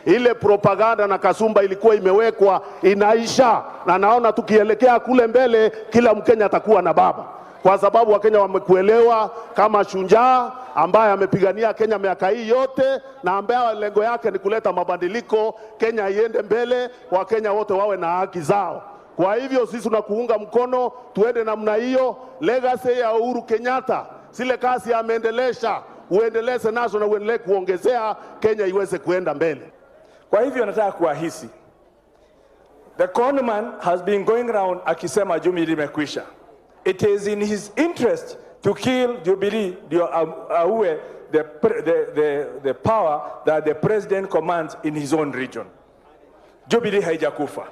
Ile propaganda na kasumba ilikuwa imewekwa inaisha, na naona tukielekea kule mbele, kila Mkenya atakuwa na baba, kwa sababu Wakenya wamekuelewa kama shujaa ambaye amepigania Kenya miaka hii yote na ambaye lengo yake ni kuleta mabadiliko, Kenya iende mbele, Wakenya wote wawe na haki zao. Kwa hivyo sisi tunakuunga mkono, tuende namna hiyo. Legacy ya Uhuru Kenyatta, zile kazi ameendelesha, uendeleze nazo na uendelee kuongezea Kenya iweze kuenda mbele. Kwa hivyo nataka kuwahisi, the conman has been going round akisema Jubilee imekwisha. It is in his interest to kill Jubilee ndio auwe the power that the president commands in his own region. Jubilee haijakufa.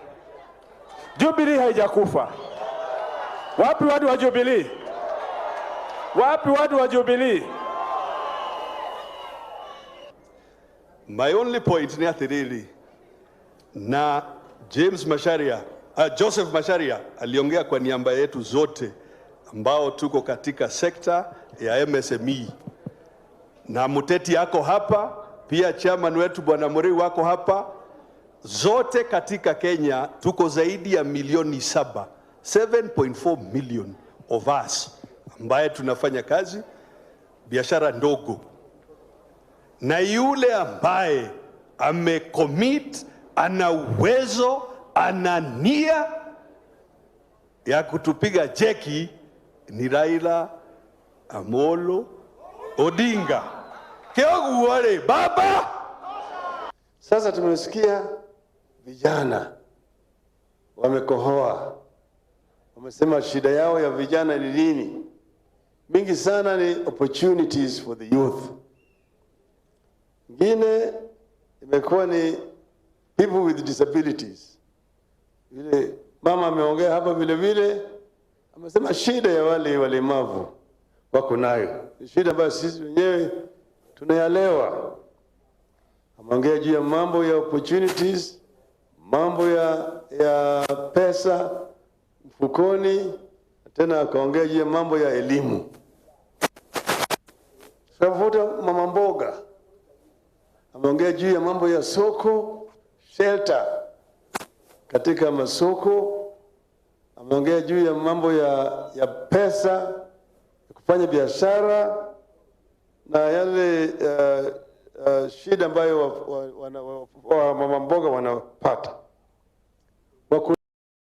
Jubilee haijakufa. Wapi watu wa Jubilee? Wapi watu wa Jubilee? My only point ni atiriri na James Macharia, Joseph Macharia aliongea kwa niaba yetu zote ambao tuko katika sekta ya MSME, na Muteti yako hapa pia, chairman wetu Bwana Murei wako hapa. Zote katika Kenya tuko zaidi ya milioni 7, 7.4 million of us ambaye tunafanya kazi biashara ndogo na yule ambaye amecommit, ana uwezo, ana nia ya kutupiga jeki ni Raila Amolo Odinga. Kĩoguo rĩ baba. Sasa tumesikia vijana wamekohoa, wamesema shida yao ya vijana ni nini? Mingi sana ni opportunities for the youth. Ingine imekuwa ni people with disabilities. Vile mama ameongea hapa vile vile amesema shida ya wale walemavu wako nayo ni shida ambayo sisi wenyewe tunayalewa. Ameongea juu ya mambo ya opportunities, mambo ya pesa mfukoni, tena akaongea juu ya mambo ya elimu. Tukafuta mama mboga, ameongea juu ya mambo ya soko shelter katika masoko, ameongea juu ya mambo ya pesa ya kufanya biashara na yale shida ambayo wa mama mboga wanapata.